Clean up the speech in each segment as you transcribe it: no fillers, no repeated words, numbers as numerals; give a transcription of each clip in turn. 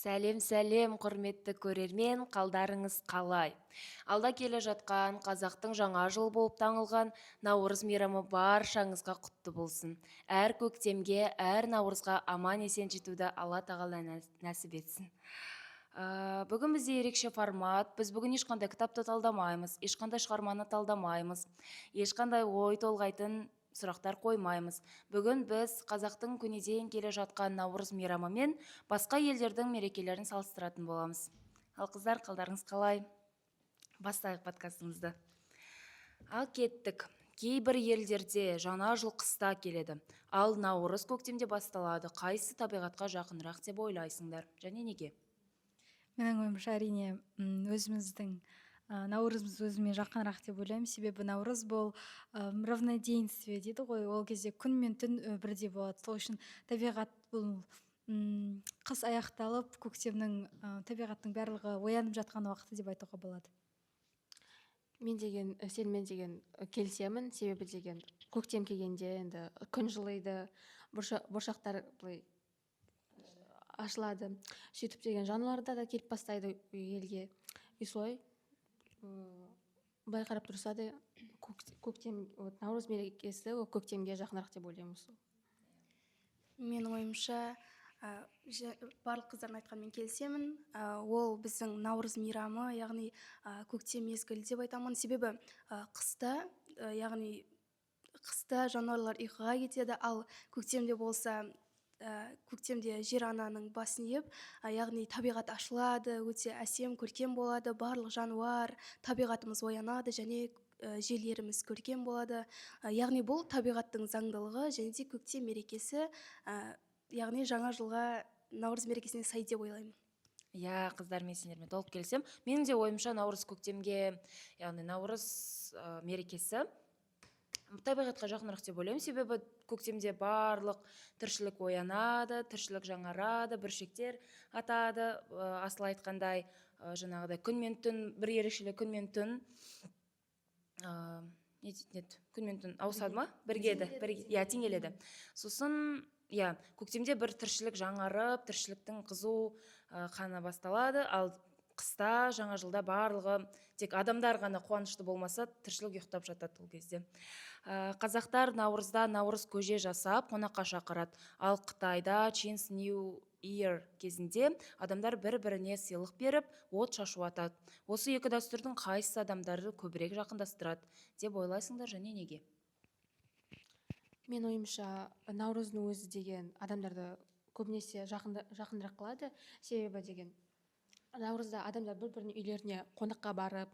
Сәлем, сәлем, құрметті көрермен, қалдарыңыз қалай? Алда келе жатқан қазақтың жаңа жылы болып танылған Наурыз мейрамы баршаңызға құтты болсын. Әр көктемге, әр наурызға аман есен жетуді Алла тағала нәсіп етсін. Бүгін бізде ерекше формат. Біз бүгін ешқандай кітапты талдамаймыз, ешқандай шығарманы талдамаймыз, ешқандай ой толғайтын сұрақтар қоймаймыз. Бүгін біз қазақтың көнеден келе жатқан Наурыз мейрамы мен басқа елдердің мерекелерін салыстыратын боламыз. Ал, қыздар, қалдарыңыз қалай? Бастайық подкастымызды. Ал кеттік. Кейбір елдерде жаңа жыл қыста келеді, ал Наурыз көктемде басталады. Қайсысы табиғатқа жақынырақ деп ойлайсыңдар және неге? Менің ойымша, әрине, өзіміздің наурызымыз өзіме жақынырақ деп ойлаймын. Себебі наурыз бұл равноденствие дейді ғой, ол кезде күн мен түн бірдей болады. Сол үшін табиғат бұл қыс аяқталып, көктемнің, табиғаттың барлығы оянып жатқан уақыты деп айтуға болады. Мен деген сенімен деген келісемін, себебі деген көктем келгенде енді күн жылиды, бұршақтар былай ашылады, сөйтіп деген жануарлар да келіп бастайды елге. И солай былай қарап тұрса да, көктем, вот наурыз мерекесі ол көктемге жақынырақ деп ойлаймын сол. Менің ойымша, барлық қыздардың айтқанымен келісемін. Ол біздің наурыз мейрамы, яғни көктем мезгілі деп айтамын. Себебі қыста, яғни қыста жануарлар ұйқыға кетеді, ал көктемде болса, көктемде жер ананың басын иіп, яғни табиғат ашылады, өте әсем, көркем болады, барлық жануар, табиғатымыз оянады және жерлеріміз көркем болады. Яғни бұл табиғаттың заңдылығы және де көктем мерекесі, яғни жаңа жылға, наурыз мерекесіне сай деп ойлаймын. Иә, қыздар, мен сендермен толық келісемін. Менің де ойымша, наурыз көктемге, яғни наурыз мерекесі табиғатқа жақынырақ деп ойлаймын. Себебі көктемде барлық тіршілік оянады, тіршілік жаңарады, бүршіктер атады. Асыл айтқандай, жаңағыдай күн мен түн, бір ерекшелігі, күн мен түн не дейтін еді, күн мен түн ауысады ма, біргеді, бірге, иә, теңеледі. Сосын, иә, көктемде бір тіршілік жаңарып, тіршіліктің қызу қаны басталады. Ал қыста, жаңа жылда барлығы тек адамдар ғана қуанышты болмаса, тіршілік ұйықтап жатады ол кезде. Қазақтар наурызда наурыз көже жасап, қонаққа шақырады, ал Қытайда Chinese New Year кезінде адамдар бір біріне сыйлық беріп, от шашу атады. Осы екі дәстүрдің қайсысы адамдарды көбірек жақындастырады деп ойлайсыңдар және неге? Мен ойымша, наурыздың өзі деген адамдарды көбінесе жақынырақ қылады. Себебі деген наурызда адамдар бір бірінің үйлеріне қонаққа барып,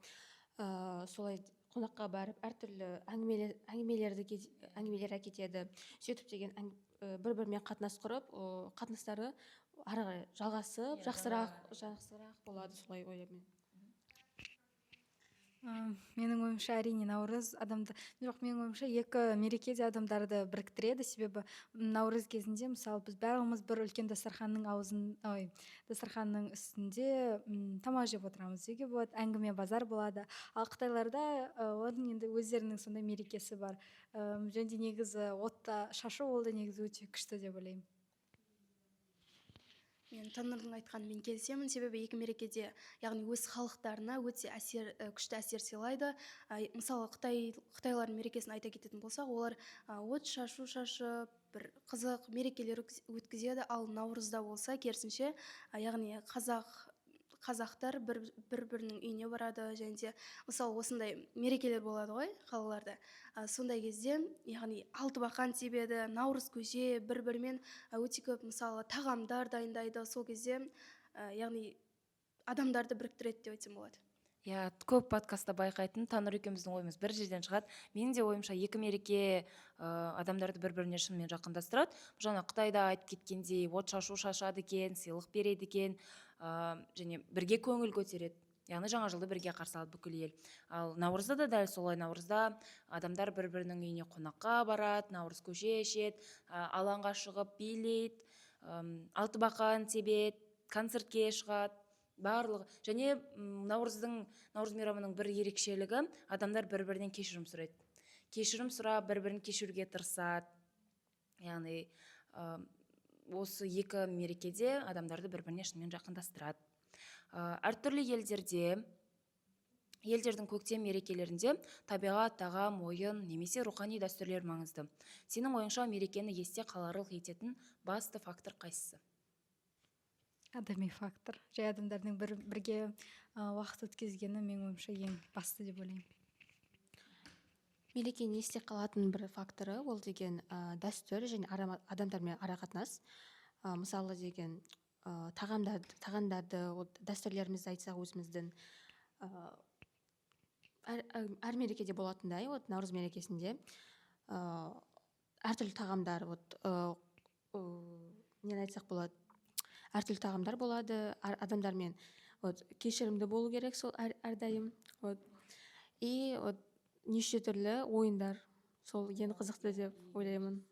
солай қонаққа барып, әртүрлі әңгімелер әкетеді. Сөйтіп деген бір бірімен қатынас құрып, қатынастары ары қарай жалғасып, жақсырақ болады, солай ойлаймын мен. Менің ойымша, әрине, наурыз адамды, жоқ, менің ойымша, екі мереке де адамдарды біріктіреді. Себебі наурыз кезінде, мысалы, біз барлығымыз бір үлкен дастарханның аузын, ой, дастарханның үстінде тамақ жеп отырамыз деуге болады, әңгіме базар болады. Ал қытайларда олардың енді өздерінің сондай мерекесі бар. Және де негізі отта шашу, ол да негізі өте күшті деп ойлаймын. Мен Танұрдың айтқанымен келісемін, себебі екі мерекеде, яғни өз халықтарына өте әсер, күшті әсер сыйлайды. Мысалы, қытайлардың мерекесін айта кететін болсақ, олар от шашу шашып, бір қызық мерекелер өткізеді. Ал наурызда болса, керісінше, яғни қазақтар бір бірінің үйіне барады және де, мысалы, осындай мерекелер болады ғой қалаларда, сондай кезде, яғни алтыбақан тебеді, наурыз көже, бір бірімен өте көп, мысалы, тағамдар дайындайды. Сол кезде, яғни адамдарды біріктіреді деп айтсам болады. Иә, көп подкастта байқайтын, Таныр екеуміздің ойымыз бір жерден шығады. Менің де ойымша, екі мереке адамдарды бір біріне шынымен жақындастырады. Жаңа Қытайда айтып кеткендей, от шашу шашады екен, сыйлық береді екен, және бірге көңіл көтереді, яғни жаңа жылды бірге қарсы алады бүкіл ел. Ал наурызда да дәл солай: наурызда адамдар бір бірінің үйіне қонаққа барады, наурыз көже ішеді, алаңға шығып билейді, алтыбақан тебеді, концертке шығады барлығы. Және наурыз мейрамының бір ерекшелігі: адамдар бір бірінен кешірім сұрайды, кешірім сұрап, бір бірін кешіруге тырысады, яғни Осы екі мерекеде адамдарды бір біріне шынымен жақындастырады. Әртүрлі елдердің көктем мерекелерінде табиғат, тағам, ойын немесе рухани дәстүрлер маңызды. Сенің ойыңша, мерекені есте қаларлық ететін басты фактор қайсысы? Адами фактор, жай адамдардың бірге уақыт өткізгені, менің ойымша, ең басты деп ойлаймын. Мерекенің есте қалатын бір факторы ол деген дәстүр және адамдармен арақатынас. Мысалы деген, тағамдарды, вот дәстүрлерімізді айтсақ, өзіміздің әр мерекеде болатындай, вот наурыз мерекесінде әртүрлі тағамдар, вот нені айтсақ болады, әртүрлі тағамдар болады. Адамдармен вот кешірімді болу керек сол әрдайым. Вот и вот неше түрлі ойындар, сол ең қызықты деп ойлаймын.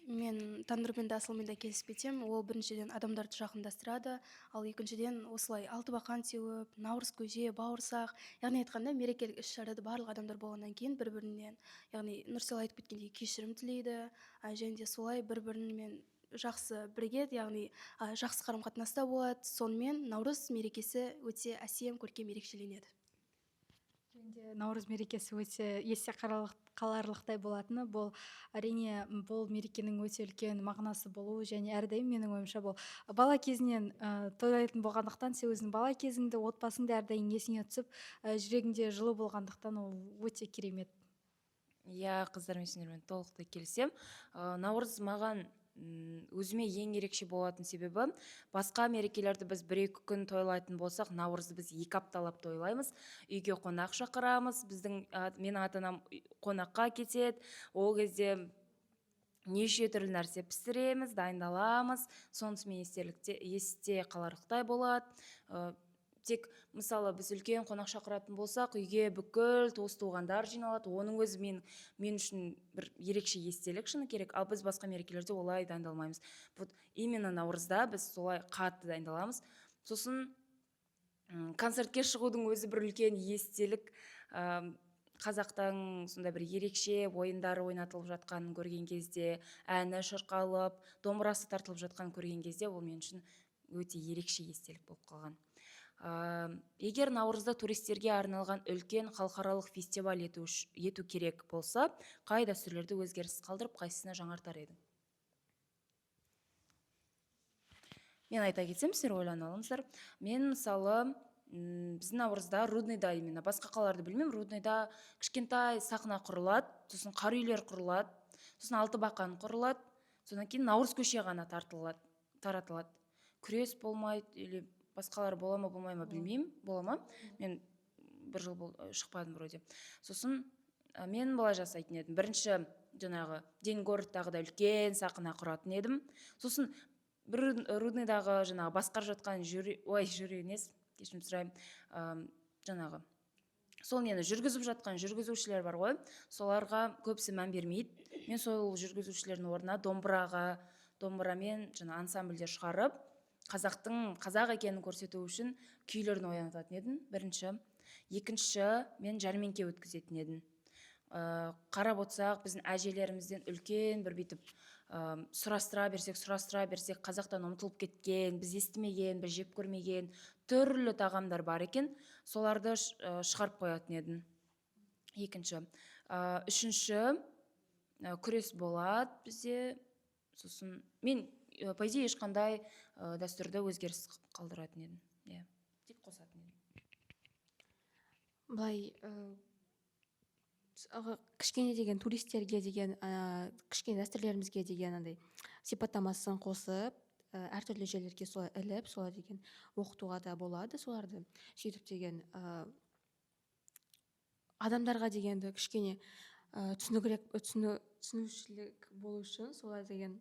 Мен Тандырмен де, Асылмен де келісіп кетемін. Ол, біріншіден, адамдарды жақындастырады, ал екіншіден, осылай алтыбақан теуіп, наурыз көже, бауырсақ, яғни айтқанда, мерекелік іс шарада барлық адамдар болғаннан кейін бір бірінен, яғни Нұрсел айтып кеткендей, кешірім тілейді, және де солай бір бірімен жақсы бірігеді, яғни жақсы қарым қатынаста болады. Сонымен наурыз мерекесі өте әсем, көркем ерекшеленеді. Және де наурыз мерекесі өте есте қаларлықтай болатыны бұл, әрине, бұл мерекенің өте үлкен мағынасы болуы және әрдайым, менің ойымша, бұл бала кезінен тойлайтын болғандықтан, сен өзің бала кезіңді, отбасыңды әрдайым есіңе түсіп, жүрегіңде жылы болғандықтан, ол өте керемет. Иә, қыздар, мен сендермен толықтай келісемін. Наурыз маған, өзіме ең ерекше болатын себебі, басқа мерекелерді біз бір екі күн тойлайтын болсақ, наурызды біз 2 апталап тойлаймыз. Үйге қонақ шақырамыз, біздің менің ата анам қонаққа кетеді. Ол кезде неше түрлі нәрсе пісіреміз, дайындаламыз. Сонысымен есте қаларлықтай болады. Тек мысалы, біз үлкен қонақ шақыратын болсақ, үйге бүкіл туыс туғандар жиналады. Оның өзі мен үшін бір ерекше естелік, шыны керек. Ал біз басқа мерекелерде олай дайындалмаймыз. Вот именно наурызда біз солай қатты дайындаламыз. Сосын концертке шығудың өзі бір үлкен естелік. Қазақтың сондай бір ерекше ойындары ойнатылып жатқанын көрген кезде, әні шырқалып, домбырасы тартылып жатқанын көрген кезде, ол мен үшін өте ерекше естелік болып қалған. Егер наурызда туристерге арналған үлкен халықаралық фестиваль ету керек болса, қай дәстүрлерді өзгеріссіз қалдырып, қайсысына жаңартар едің? Мен айта кетсем, сіздер ойлана алыңыздар. Мен, мысалы, біздің наурызда Рудныйда, именно, басқа қалаларды білмеймін, Рудныйда кішкентай сахна құрылады, сосын қар үйлер құрылады, сосын алтыбақан құрылады, содан кейін наурыз көше ғана тартылады, таратылады. Күрес болмайды или басқалар бола ма, болмай ма, білмеймін. Бола ма? Мен бір жыл шықпадым вроде. Сосын мен былай жасайтын едім: бірінші, жаңағы день городтағыдай үлкен сахна құратын едім. Сосын бір Рудныйдағы жаңағы басқарып жатқан жюри, ой, жюри емес, кешірім сұраймын, жаңағы сол нені жүргізіп жатқан жүргізушілер бар ғой, соларға көбісі мән бермейді. Мен сол жүргізушілердің орнына домбырамен жаңа ансамбльдер шығарып, қазақтың қазақ екенін көрсету үшін күйлерін оянататын едім, бірінші. Екінші, мен жәрмеңке өткізетін едім. Қарап отырсақ, біздің әжелерімізден үлкен бір бүйтіп сұрастыра берсек, қазақтан ұмытылып кеткен, біз естімеген, біз жеп көрмеген түрлі тағамдар бар екен. Соларды шығарып қоятын едім, екінші. Үшінші, күрес болады бізде. Сосын мен, по идее, ешқандай дәстүрді өзгеріс қалдыратын едім, иә, тек қосатын едім. Былай кішкене деген туристерге деген кішкене дәстүрлерімізге деген андай сипаттамасын қосып, әртүрлі жерлерге солай іліп, солай деген оқытуға да болады соларды. Сөйтіп деген адамдарға дегенді кішкене түсінігірек, түсінушілік болу үшін солай деген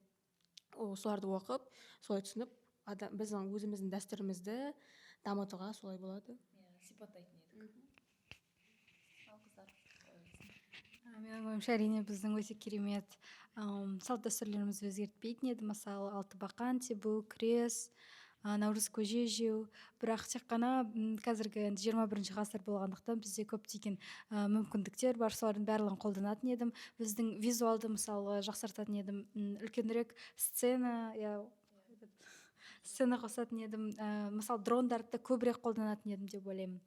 соларды оқып, солай түсініп, адам, біздің өзіміздің дәстүрімізді дамытуға солай болады. Иә, сипаттайтын едік. Ал қыздар? Менің ойымша, әрине, біздің өте керемет салт дәстүрлерімізді өзгертпейтін еді. Мысалы, алтыбақан тебу, күрес. Наурыз көже жеу. Бірақ тек қана қазіргі енді 21-ші ғасыр болғандықтан, бізде көптеген мүмкіндіктер бар, солардың барлығын қолданатын едім. Біздің визуалды, мысалы, жақсартатын едім, үлкенірек сцена, иә, сцена қосатын едім, мысалы, дрондарды да көбірек қолданатын едім деп ойлаймын.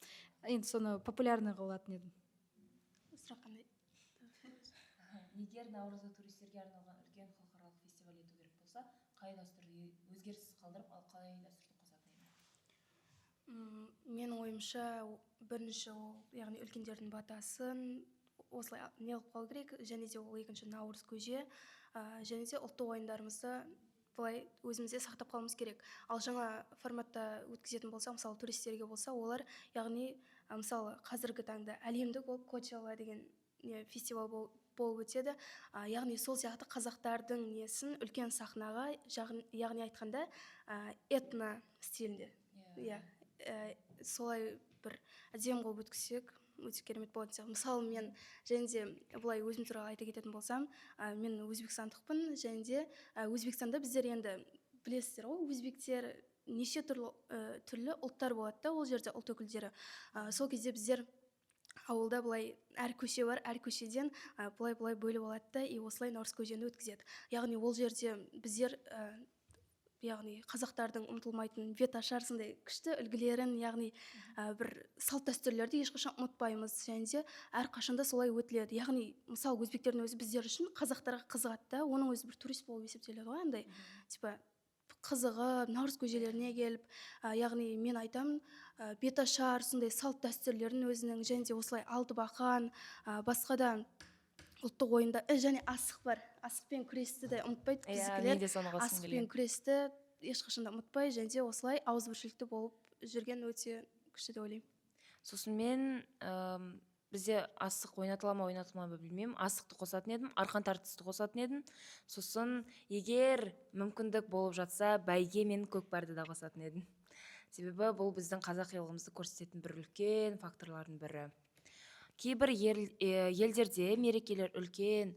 Енді соны популярный қылатын едім. Сұрақ қандай? Егер наурызды туристерге арналған үлкен халықаралық фестиваль ету керек болса, қай дәстүрді өзгеріссіз қалдырып, ал қай дәстүрді қосатын едің? Менің ойымша, бірінші ол, яғни үлкендердің батасын осылай не қылып қалу керек, және де ол екінші наурыз көже, және де ұлттық ойындарымызды былай өзімізде сақтап қалуымыз керек. Ал жаңа форматта өткізетін болсақ, мысалы, туристерге болса, олар, яғни, мысалы, қазіргі таңда әлемдік болып Кочелла деген не фестиваль болып өтеді, яғни сол сияқты қазақтардың несін үлкен сахнаға, яғни айтқанда, этно стилінде, иә, солай бір әдемі қылып өткізсек, өте керемет болатын сияқты. Мысалы, мен және де былай өзім туралы айта кететін болсам, мен өзбекстандықпын, және де Өзбекстанда біздер енді білесіздер ғой, өзбектер неше түрлі, түрлі ұлттар болады да ол жерде, ұлт өкілдері. Сол кезде біздер ауылда былай әр көше бар, әр көшеден былай былай бөліп алады да, и осылай наурыз көжені өткізеді. Яғни ол жерде біздер, яғни қазақтардың ұмытылмайтын беташар сындай күшті үлгілерін, яғни бір салт дәстүрлерді ешқашан ұмытпаймыз, және де әрқашанда солай өтіледі. Яғни, мысалы, өзбектердің өзі біздер үшін, қазақтарға қызығады да, оның өзі бір турист болып есептеледі ғой, андай типа қызығып наурыз көжелеріне келіп, яғни мен айтамын, беташар сондай салт дәстүрлерін өзінің, және де осылай алтыбақан, басқа да ұлттық ойында, және асық бар, асықпен күресті де ұмытпайды Иә, біздікілер. Мен де соны қосқым Асықпен келген. күресті ешқашан да ұмытпай, және де осылай ауызбіршілікті болып жүрген өте күшті деп ойлаймын. Сосын мен, бізде асық ойнатыла ма, ойнатылмай ма, білмеймін, асықты қосатын едім, арқан тартысты қосатын едім. Сосын егер мүмкіндік болып жатса, бәйге мен көкпарды да қосатын едім, себебі бұл біздің қазақилығымызды көрсететін бір үлкен факторлардың бірі. Кейбір елдерде мерекелер үлкен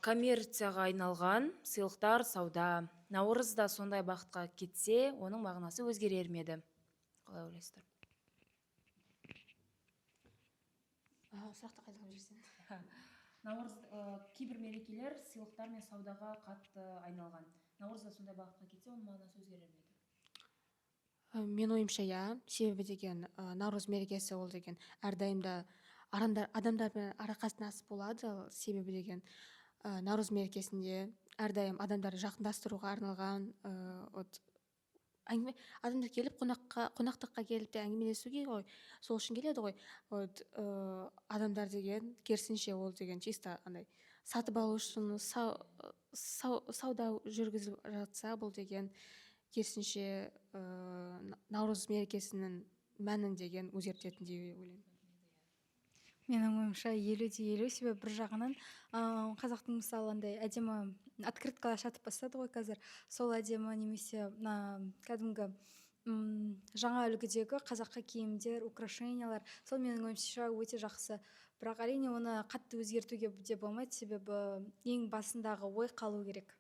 коммерцияға айналған, сыйлықтар, сауда. Наурыз да сондай бағытқа кетсе, оның мағынасы өзгерер ме еді? Қалай ойлайсыздар? Сұрақты қайталап жіберсең. Наурыз, кейбір мерекелер сыйлықтар мен саудаға қатты айналған. Наурыз да сондай бағытқа кетсе, оның мағынасы өзгерер ме еді? Менің ойымша, иә. Себебі деген, наурыз мерекесі ол деген әрдайым да адамдармен арақатынас болады. Себебі деген, наурыз мерекесінде әрдайым адамдарды жақындастыруға арналған, вот әңгіме, адамдар келіп қонаққа, қонақтыққа келіп те әңгімелесуге ғой, сол үшін келеді ғой. Вот, адамдар деген керісінше ол деген чисто андай сатып алу үшін сауда жүргізіліп жатса, бұл деген керісінше наурыз мерекесінің мәнін деген өзгертетін деп ойлаймын. Менің ойымша, 50 де 50. Себебі бір жағынан, қазақтың, мысалы, андай әдемі открыткалар сатып бастады ғой қазір, сол әдемі немесе мына кәдімгі жаңа үлгідегі қазақы киімдер, украшениялар, сол менің ойымша өте жақсы. Бірақ, әрине, оны қатты өзгертуге де болмайды, себебі ең басындағы ой қалу керек.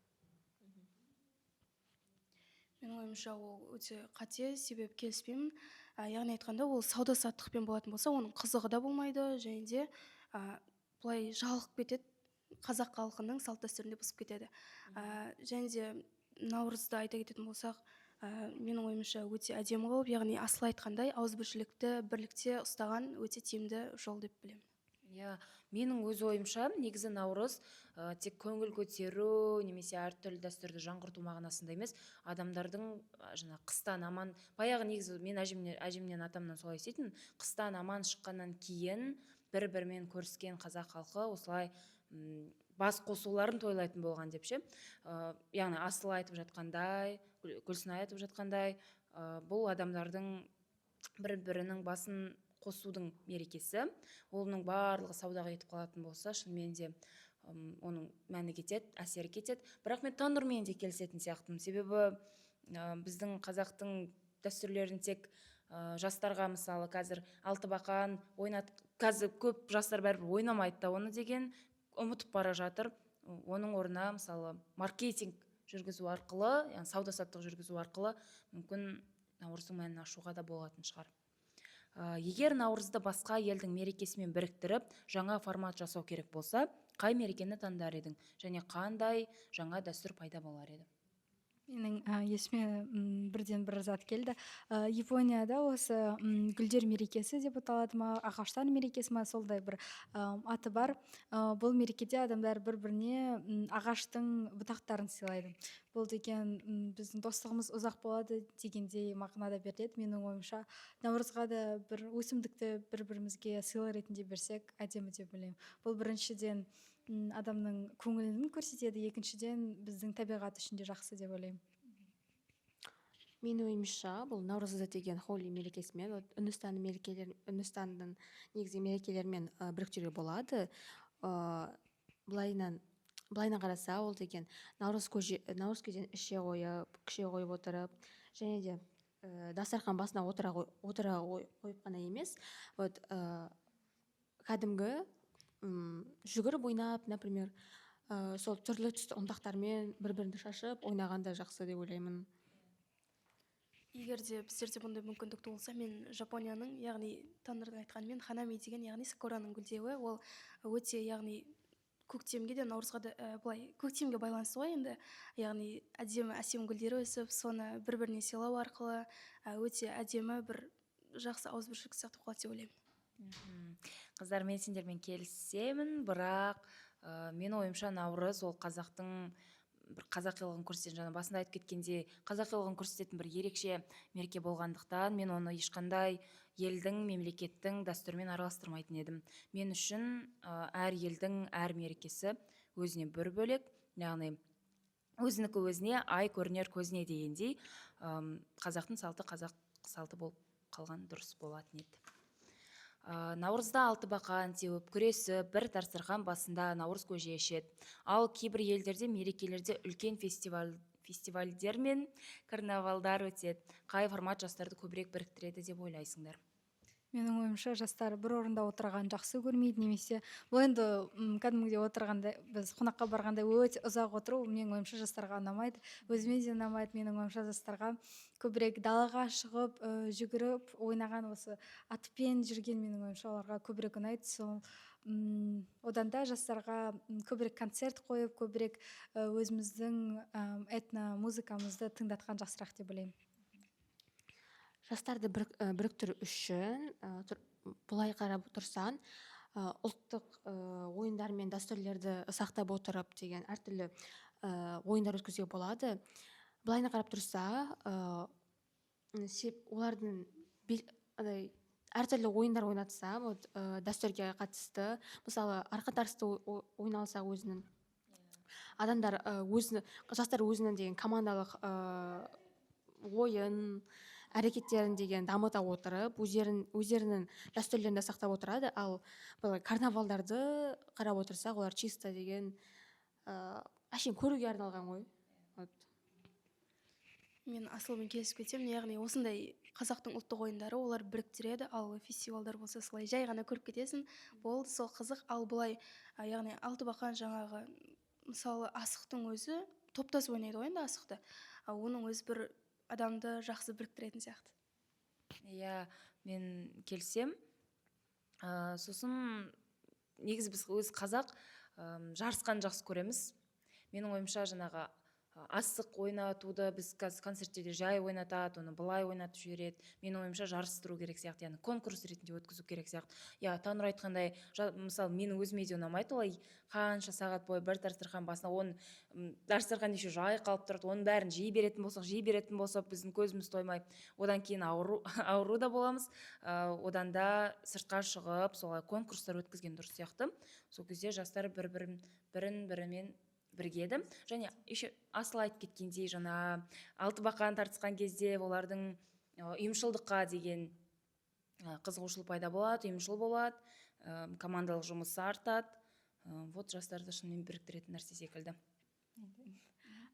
Менің ойымша, ол өте қате, себебі келіспеймін. Яғни айтқанда, ол сауда саттықпен болатын болса, оның қызығы да болмайды, және де былай жалығып кетеді, қазақ халқының салт дәстүрін де бұзып кетеді. Және де наурызды айта кететін болсақ, менің ойымша, өте әдемі қылып, яғни асыл айтқандай, ауызбіршілікті бірлікте ұстаған өте тиімді жол деп білемін. Иә, менің өз ойымша, негізі наурыз тек көңіл көтеру немесе әртүрлі дәстүрді жаңғырту мағынасында емес, адамдардың жаңа қыстан аман, баяғы негізі мен әжемнен, атамнан солай еститінмін, қыстан аман шыққаннан кейін бір бірімен көріскен қазақ халқы осылай бас қосуларын тойлайтын болған деп ше. Яғни асыл айтып жатқандай, Гүлсінай айтып жатқандай, бұл адамдардың бір бірінің басын қосудың мерекесі. Оның барлығы саудаға кетіп қалатын болса, шынымен де оның мәні кетеді, әсері кетеді. Бірақ мен Танұрмен де келісетін сияқтымын, себебі біздің қазақтың дәстүрлерін тек жастарға, мысалы, қазір алтыбақан ойнат, қазір көп жастар бәрібір ойнамайды да, оны деген ұмытып бара жатыр. Оның орнына, мысалы, маркетинг жүргізу арқылы, яғни сауда саттық жүргізу арқылы мүмкін наурыздың мәнін ашуға да болатын шығар. Егер наурызды басқа елдің мерекесімен біріктіріп, жаңа формат жасау керек болса, қай мерекені таңдар едің және қандай жаңа дәстүр пайда болар еді? Менің есіме бірден бір зат келді. Японияда осы гүлдер мерекесі деп аталады ма, ағаштар мерекесі ма, сондай бір аты бар. Бұл мерекеде адамдар бір біріне ағаштың бұтақтарын сыйлайды. Бұл деген біздің достығымыз ұзақ болады дегендей мағынада беріледі. Менің ойымша, наурызға да бір өсімдікті бір бірімізге сыйлық ретінде берсек, әдемі деп ойлаймын. Бұл, біріншіден, адамның көңілін көрсетеді, екіншіден, біздің табиғат үшін де жақсы деп ойлаймын. Менің ойымша, бұл наурызды деген Холи мерекесімен, вот, Үндістанның мерекелер, Үндістанның негізгі мерекелерімен біріктіруге болады. Былайынан қараса, ол деген наурыз көже, наурыз көжені іше қойып, кіше қойып отырып және де дастархан басына отыра қойып қана емес, вот, кәдімгі жүгіріп ойнап, например, сол түрлі түсті ұнтақтармен бір біріңді шашып ойнаған да жақсы деп ойлаймын. Егер де біздерде бұндай мүмкіндік туылса, мен Жапонияның, яғни Танырдың айтқанымен, ханами деген, яғни сакураның гүлдеуі, ол өте, яғни көктемге де, наурызға да, былай көктемге байланысты ғой енді, яғни әдемі, әсем гүлдер өсіп, соны бір біріне сыйлау арқылы өте әдемі бір жақсы ауызбіршілік сияқты қалады деп ойлаймын. Қыздар, мен сендермен келісемін, бірақ менің ойымша, наурыз ол қазақтың бір қазақилығын көрсететін, жаңа басында айтып кеткендей, қазақилығын көрсететін бір ерекше мереке болғандықтан, мен оны ешқандай елдің, мемлекеттің дәстүрімен араластырмайтын едім. Мен үшін әр елдің әр мерекесі өзіне бір бөлек, яғни өзінікі өзіне, ай көрінер көзіне дегендей, қазақтың салты қазақ салты болып қалған дұрыс болатын еді. Наурызда алты бақан теуіп, күресіп, бір дастархан басында наурыз көже ішеді. Ал кейбір елдерде мерекелерде үлкен фестивальдер мен карнавалдар өтеді. Қай формат жастарды көбірек біріктіреді деп ойлайсыңдар? Менің ойымша, жастар бір орында отырғанын жақсы көрмейді немесе бұл енді кәдімгідей отырғанда, біз қонаққа барғанда өте ұзақ отыру, менің ойымша, жастарға ұнамайды, өзіме де ұнамайды. Менің ойымша, жастарға көбірек далаға шығып, жүгіріп ойнаған, осы атпен жүрген, менің ойымша, оларға көбірек ұнайды. Сол одан да жастарға көбірек концерт қойып, көбірек өзіміздің этно музыкамызды тыңдатқан жақсырақ деп ойлаймын. Жастарды біріктіру үшін, былай қарап тұрсаң, ұлттық ойындар мен дәстүрлерді сақтап отырып деген әртүрлі ойындар өткізуге болады. Былайына қарап тұрса, олардың андай әртүрлі ойындар ойнатса, вот, дәстүрге қатысты, мысалы, арқан тартысты ойналса, өзінің адамдар, өзіні, жастар өзінің деген командалық ойын әрекеттерін деген дамыта отырып, өздерінің дәстүрлерін де сақтап отырады. Ал былай карнавалдарды қарап отырсақ, олар чисто деген әшейін көруге арналған ғой, вот. Мен Асылмен келісіп кетемін, яғни осындай қазақтың ұлттық ойындары, олар біріктіреді, ал фестивальдар болса, солай жай ғана көріп кетесің, болды, сол қызық. Ал былай яғни алты бақан, жаңағы, мысалы, асықтың өзі, топтасып ойнайды ғой енді асықты, оның өзі бір адамды жақсы біріктіретін сияқты. Иә, мен келісемін. Сосын негізі біз өз қазақ жарысқанды жақсы көреміз. Менің ойымша, жаңағы асық ойнатуды біз қазір концерттерде жай ойнатады, оны былай ойнатып жібереді. Менің ойымша, жарыстыру керек сияқты, яғни конкурс ретінде өткізу керек сияқты. Иә, Танұр айтқандай, мысалы, менің өзіме де ұнамайды олай қанша сағат бойы бір дастархан басына, оның дастархан еще жайқалып тұрады, оның бәрін жей беретін болсақ, біздің көзіміз тоймай, одан кейін ауру да боламыз. Одан да сыртқа шығып, солай конкурстар өткізген дұрыс сияқты. Сол кезде жастар бір бірін бірін бірімен бірігеді. Және еще Асыл айтып кеткендей, жаңа алты бақан тартысқан кезде олардың ұйымшылдыққа деген қызығушылық пайда болады, ұйымшыл болады, командалық жұмысы артады. Вот, жастарды шынымен біріктіретін нәрсе секілді.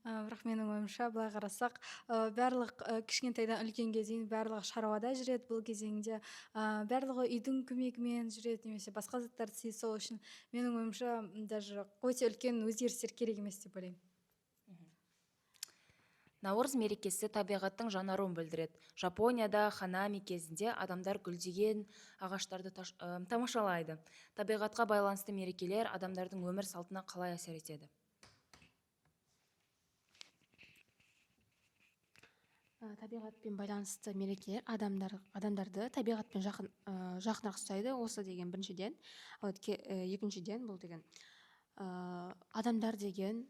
Бірақ менің ойымша, былай қарасақ, барлық кішкентайдан үлкенге дейін барлығы шаруада жүреді. Бұл кезеңде барлығы үйдің көмегімен жүреді немесе басқа заттарды істейді. Сол үшін, менің ойымша, даже өте үлкен өзгерістер керек емес деп ойлаймын. Наурыз мерекесі табиғаттың жаңаруын білдіреді. Жапонияда ханами кезінде адамдар гүлдеген ағаштарды тамашалайды. Табиғатқа байланысты мерекелер адамдардың өмір салтына қалай әсер етеді? Табиғатпен байланысты мерекелер адамдарды табиғатпен жақынырақ ұстайды, осы деген біріншіден. Вот екіншіден, бұл деген адамдар деген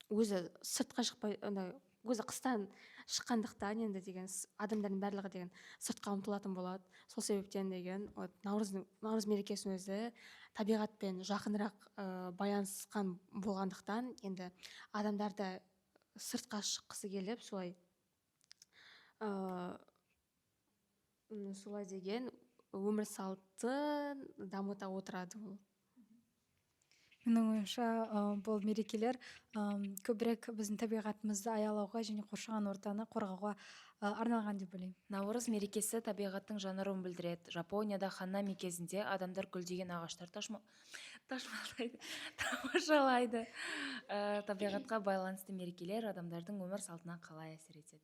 өзі сыртқа шықпай, андай өзі қыстан шыққандықтан, енді деген адамдардың барлығы деген сыртқа ұмтылатын болады. Сол себептен деген вот наурыз мерекесінің өзі табиғатпен жақынырақ байланысқан болғандықтан, енді адамдар да сыртқа шыққысы келіп, солай деген өмір салтын дамыта отырады ол. Менің ойымша, бұл мерекелер көбірек біздің табиғатымызды аялауға және қоршаған ортаны қорғауға арналған деп ойлаймын. Наурыз мерекесі табиғаттың жаңаруын білдіреді. Жапонияда ханами кезінде адамдар гүлдеген ағаштар ташмалайды, тамашалайды. Табиғатқа байланысты мерекелер адамдардың өмір салтына қалай әсер етеді?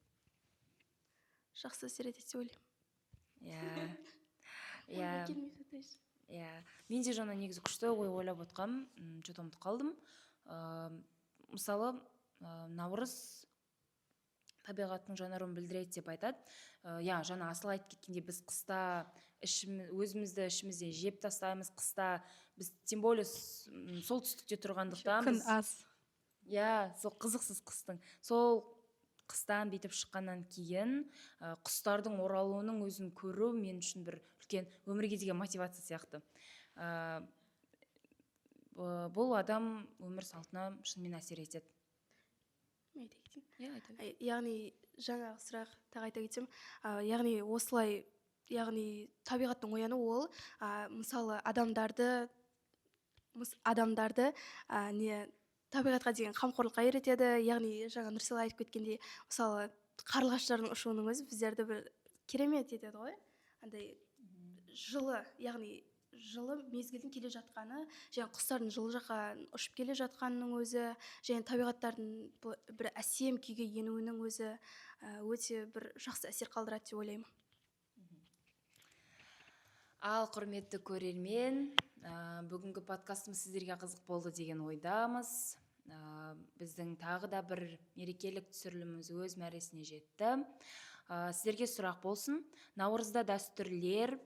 Жақсы әсер етеді деп ойлаймын. Иә. Ойыма келмей жатыр. Иә, мен де жаңа негізі күшті ой ойлап отқанмын, что-то ұмытып қалдым. Мысалы, наурыз табиғаттың жаңаруын білдіреді деп айтады. Иә, жаңа Асыл айтып кеткендей, біз қыста өзімізді ішімізден жеп тастаймыз. Қыста біз, тем более солтүстікте тұрғандықтан, Күн біз аз. Иә, сол қызықсыз қыстың. Сол қыстан бүйтіп шыққаннан кейін құстардың оралуының өзін көру мен үшін бір үлкен өмірге деген мотивация сияқты. Бұл адам өмір салтына шынымен әсер етеді. Мен айта кетейін. Иә, айта бер. Яғни жаңағы сұрақ тағы айта кетсем, яғни осылай, яғни табиғаттың оянуы ол мысалы, адамдарды не, табиғатқа деген қамқорлыққа үйретеді. Яғни жаңа Нұрсила айтып кеткендей, мысалы, қарлығаштардың ұшуының өзі біздерді бір керемет етеді ғой, андай жылы, яғни жылы мезгілдің келе жатқаны және құстардың жылы жаққа ұшып келе жатқанының өзі және табиғаттардың бір әсем күйге енуінің өзі өте бір жақсы әсер қалдырады деп ойлаймын. Ал, құрметті көрермен, бүгінгі подкастымыз сіздерге қызық болды деген ойдамыз. Біздің тағы да бір мерекелік түсіріліміміз өз мәресіне жетті. Сіздерге сұрақ болсын: наурызда дәстүрлер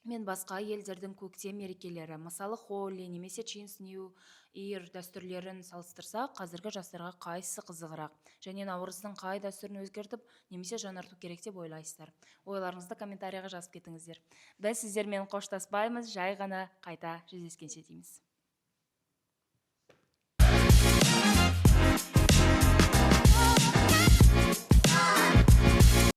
мен басқа елдердің көктем мерекелері, мысалы, Холи немесе Chinese New Year дәстүрлерін салыстырсақ, қазіргі жастарға қайсысы қызығырақ және наурыздың қай дәстүрін өзгертіп немесе жаңарту керек деп ойлайсыздар? Ойларыңызды комментарийға жазып кетіңіздер. Біз сіздермен қоштаспаймыз, жай ғана қайта жүздескенше дейміз.